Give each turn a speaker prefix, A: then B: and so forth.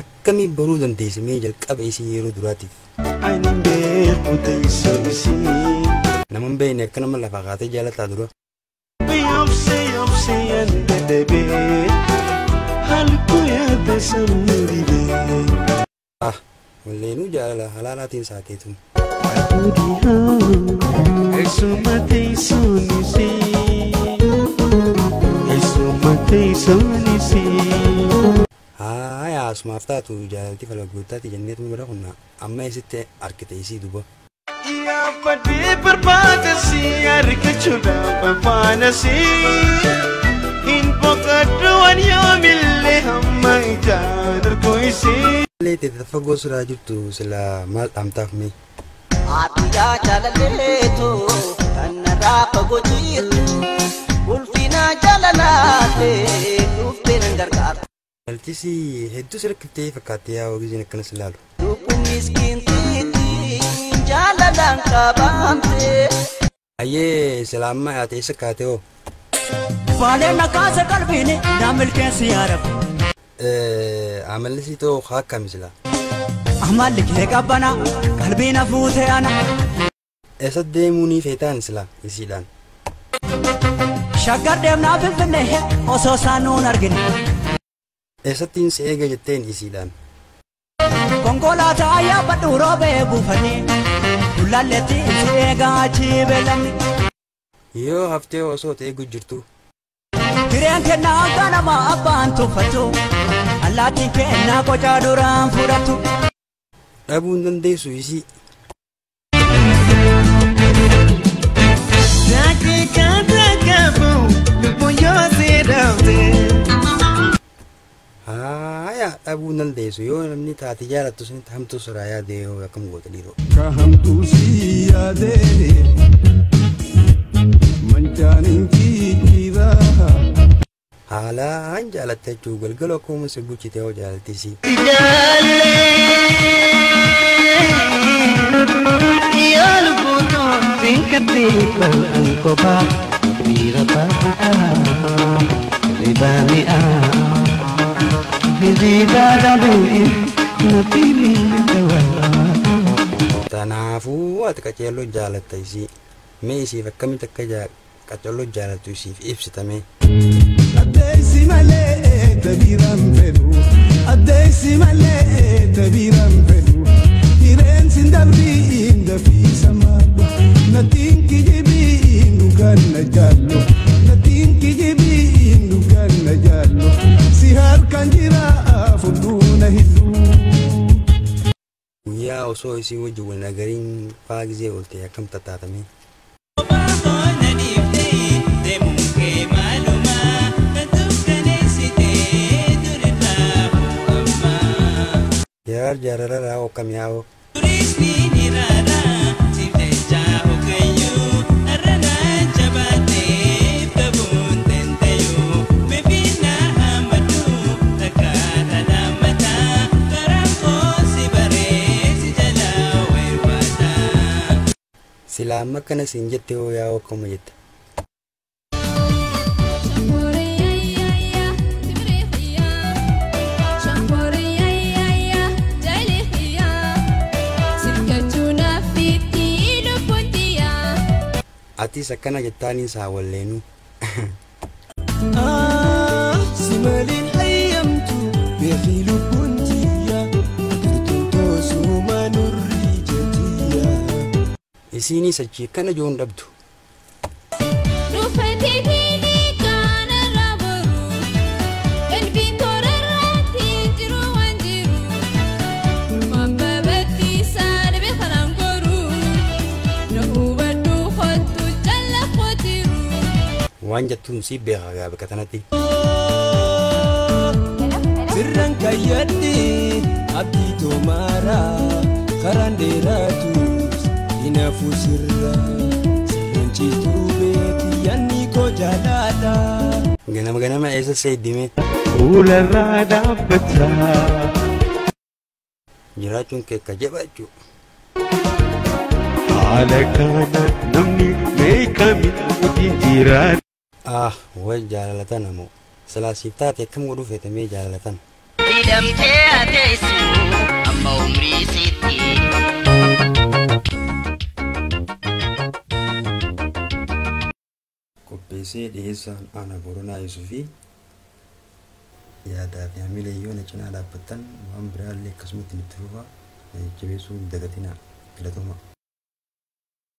A: Akkamiin baruu dandeesse mee jalqaba isii yeroo duraatiif?
B: Ani beeku teessoo isii.
A: Nama hin beekne akka nama lafaa kaatee jaalataa dura.
B: Yoomsee yoomsee ani dadhabee halkuu yaada sammuu dhibee.
A: Ah, walleenuu jaalala halaalaatiin saateetu.
B: Eessuma teessoon isii. Eessuma teessoon isii.
A: Haaya asumaaf taatu jaalalti falagootaati jenneetu bira kunna amma eessitti argite isii duba.
B: Yaabbadhee barbaada si argachuudhaaf faana si. Hin boqodhu waan yoomillee hamma ijaan arguu isii.
A: Illee teete fagoo siraa jirtu sila maal dhaamtaaf mee?
C: Atiyaa jaalaleetu kan narraa fagoo jirtu ulfina jaalalaatee dhuftee nan gargaartu.
A: Jaallatisi hedduu si rakkiftee fakkaattee yaa ogeessiin akkanas ilaalu.
C: Lubbuun miskiintiitiin jaalalaan qabamte.
A: Ayyee sila amma ati eessa kaatee hoo?
C: Baaleen na kaase qalbiin na milkeessi yaa Rabbi.
A: Amalli sii ta'u haa akkami sila?
C: Amalli kee qabbana qalbii na fuute ana.
A: Eessa deemuu ni feetaan sila isiidhaan?
C: Shaggar deemnaa Finfinnee osoo isaan nuun argine.
A: Eessattiin si eega jetteen isiidhaan?
C: Konkolaataa yaabbadhu roobee buufannee Gullalleetti si eegaa achi beellamni.
A: Yoo haftee osoo ta'e eeguu jirtu.
C: Hireen kennaa ganama abbaan tuffatu allaattiin kennaa qocaa duraan fudhatu.
A: Dhabuu hin dandeessu isii.
B: Daqiiqaa takka lubbuun yoo si dhabde.
A: Haaya dhabuu hin dandeessu yoo namni taate jaalattu sunitti hamtuu siraa yaade yoo akkam goota dhiiroo.
D: Ka hamtuu si yaadee mancaan hin jijjiiraa.
A: Haalaan jaalatte jechuun galgala akkuma si bulchite yoo jaalattisii.
B: Yaa lubbuutoo sinkatti bal'aan kophaa miira baafata ribaa mi'aa hirribaa dhabee natti miidhawaa.
A: Kanaafuu ati qaceelloo jaalatta isii. Mee isiif akkamitti akka qaceelloo jaalattu isiif ibsitame.
D: Addeessi malee tabiiraan fedhu addeessi malee tabiiraan fedhu hireen sin dabriin dafiisa maadhu natiin kijibiin dhugaan na jaallu natiin kijibiin dhugaan na jaallu si harkaan jira furduuna hidhuu.
A: Guyyaa osoo isii wajjin wal nagariin faa gizee oolte akkam tattaatame? Yaar jaalala raawoo akkam yaa'oo? Sila amma akkana siin jette hoo yaa'oo akkuma jette? Atis akkana jettaaniin saa walleenuu.
B: Si maaliin hayyamtu beekii lubbuun tiyya turtuun toosuma nurri jetiyya.
A: Isiinis achi akkana joon dhabdu. Waan jettuun si beekaa gaa bakka kanatti.
B: Sirran kayyadhi abdii toomaara karaan dheeraatus hinaafuu sirra sirran cituu beeki yaanni koo jaalaadha.
A: Ganama ganama eessa seeddime?
B: Fuularraa dhaabbataa.
A: Jiraachuun kee akka jabaa jechuudha.
B: Haala kana namni meeqami wajjin jiraata.
A: Ah, wal jaalalatan ammoo. Silaa siif taate akkam godhuu feetamee jaalalatan?
E: Hidhamtee ateessu amma umrii sitti.
A: Qopheessee dhiyeessaan Aanaa Booranaa Yuusufii yaadaa fi hamilee yoo na cinaa dhaabbattan waan biraallee akkasumatti itti fufaa na jajjabeessuu hin dagatinaa. Galatoomaa.